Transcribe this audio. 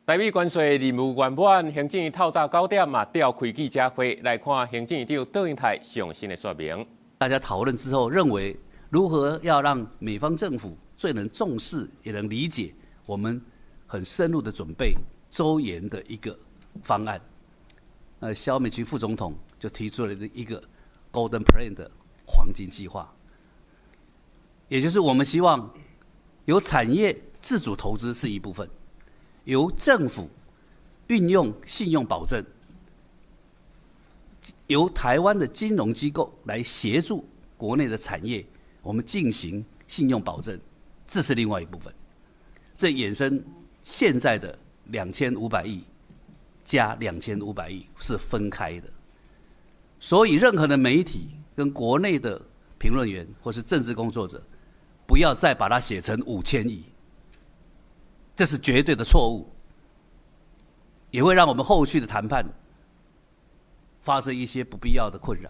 台美關稅任務圓滿，行政院透早9點嘛召開記者會來看行政院長卓榮泰上新的說明。大家討論之後，認為如何要讓美方政府最能重視，也能理解我們很深入的準備周延的一個方案。蕭美琴副總統就提出了一個 Golden Plan 的黃金計劃，也就是我們希望由產業自主投資是一部分，由政府運用信用保證，由台灣的金融機構來協助國內的產業，我們進行信用保證，這是另外一部分。這衍生現在的2500億加兩千五百億是分開的，所以任何的媒體跟國內的評論員或是政治工作者，不要再把它寫成5000億，這是絕對的錯誤，也會讓我們後續的談判發生一些不必要的困擾。